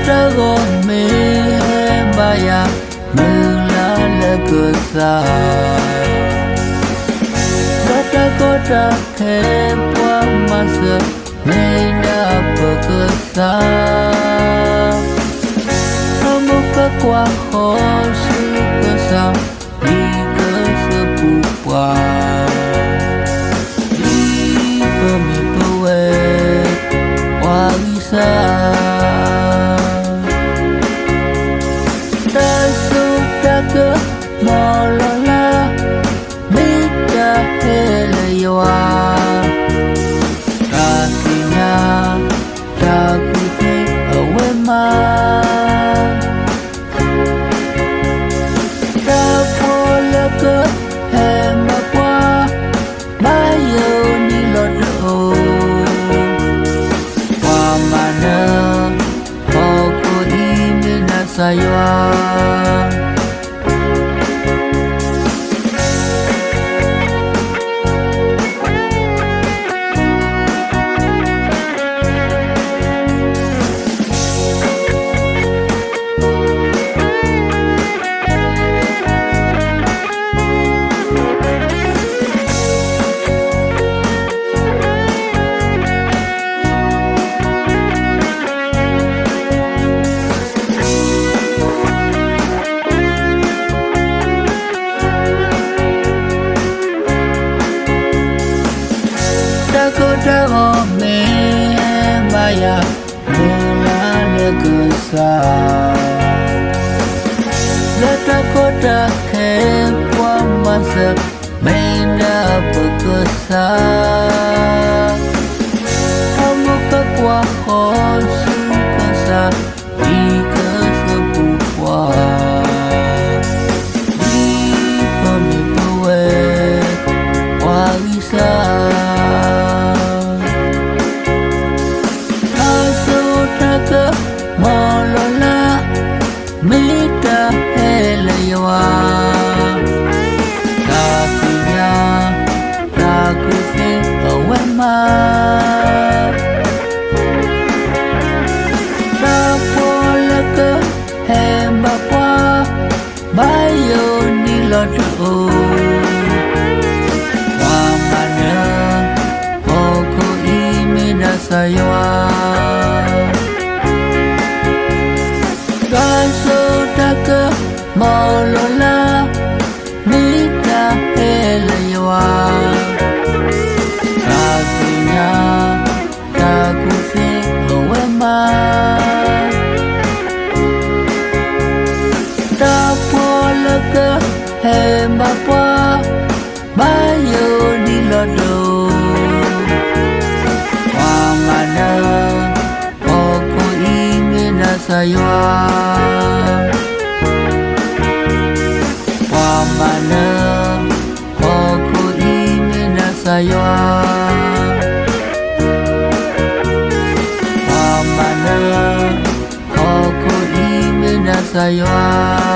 တၢ်ဂီၤမ့ၢ်ဟဲဘၣ်ယၤ မုၢ်လၢ်လၢကစၢ်, ဒီးတၢ်ကီတၢ်ခဲပှၤမၤစၢၤ မ့ၢ်ဒၣ်ပကစၢ်, ဒီးမိၢ်ပၢ်ကွၢ်ဃီၤဆူကစၢ် ဒ်ကစၢၢ်ပူၤပှၤ, ဒ်ပမ့ၢ်ပဝဲ ပှၤဂံၢ်စၢ် တၢ်စိတၢ်ကမီၤလီၤလး မ့ၢ်တၢ်ဟဲလၢယွၤ, တၢ်သ့ၣ်ညါ တၢ်ကူၣ်သ့အဝဲမၤ, တၢ်ဖိလၢကဟဲမၤပှၤ ဘၣ်ယိၣ်နံၣ်လီၤတအိၣ်, ပှၤမၤနၢၤ ဟီၣ်ခိၣ်အံၤမ့ၢ်ဒၣ်ကစၢ်ယွၤ. တၢ်ကီတၢ်ခဲမ့ၢ်ဘၣ်ယၤ မုၢ်လၢ်လၢကစၢ်, လၢတၢ်ကီတၢ်ခဲ ပှၤမၤစၢၤ မ့ၢ်ဒၣ်ပကစၢ်, ဒီးမိၢ်ပၢ်ကွၢ်ဃီၤဆူကစၢ် ဒ်ကစၢၢ်ပူၤပှၤ, ဒ်ပမ့ၢ်ပဝဲ ပှၤဂံၢ်စၢ်, တၢ်စိတၢ်ကမီၤလီၤလး မ့ၢ်တၢ်ဟဲလၢယွၤ, တၢ်သ့ၣ်ညါ တၢ်ကူၣ်သ့အဝဲမၤ, တၢ်ဖိလၢကဟဲဘၣ်ပှၤ ဘၣ်ယိၣ်နံၣ်လီၤတအိၣ်, ပှၤမၤနၢၤ ဟီၣ်ခိၣ်အံၤမ့ၢ်ဒၣ်ကစၢ်ယွၤ, တၢ်စိတၢ်ကမီၤလီၤလး မ့ၢ်တၢ်ဟဲလၢယွၤ, တၢ်သ့ၣ်ညါ တၢ်ကူၣ်သ့အဝဲမၤ, တၢ်ဖိလၢကဟဲဘၣ်ပှၤ ဘၣ်ယိၣ်နံၣ်လီၤတအိၣ်, ပှၤမၤနၢၤ ဟီၣ်ခိၣ်အံၤမ့ၢ်ဒၣ်ကစၢ်ယွၤ, ပှၤမၤနၢၤ ဟီၣ်ခိၣ်အံၤမ့ၢ်ဒၣ်ကစၢ်ယွၤ, ပှၤမၤနၢၤ ဟီၣ်ခိၣ်အံၤမ့ၢ်ဒၣ်ကစၢ်ယွၤ.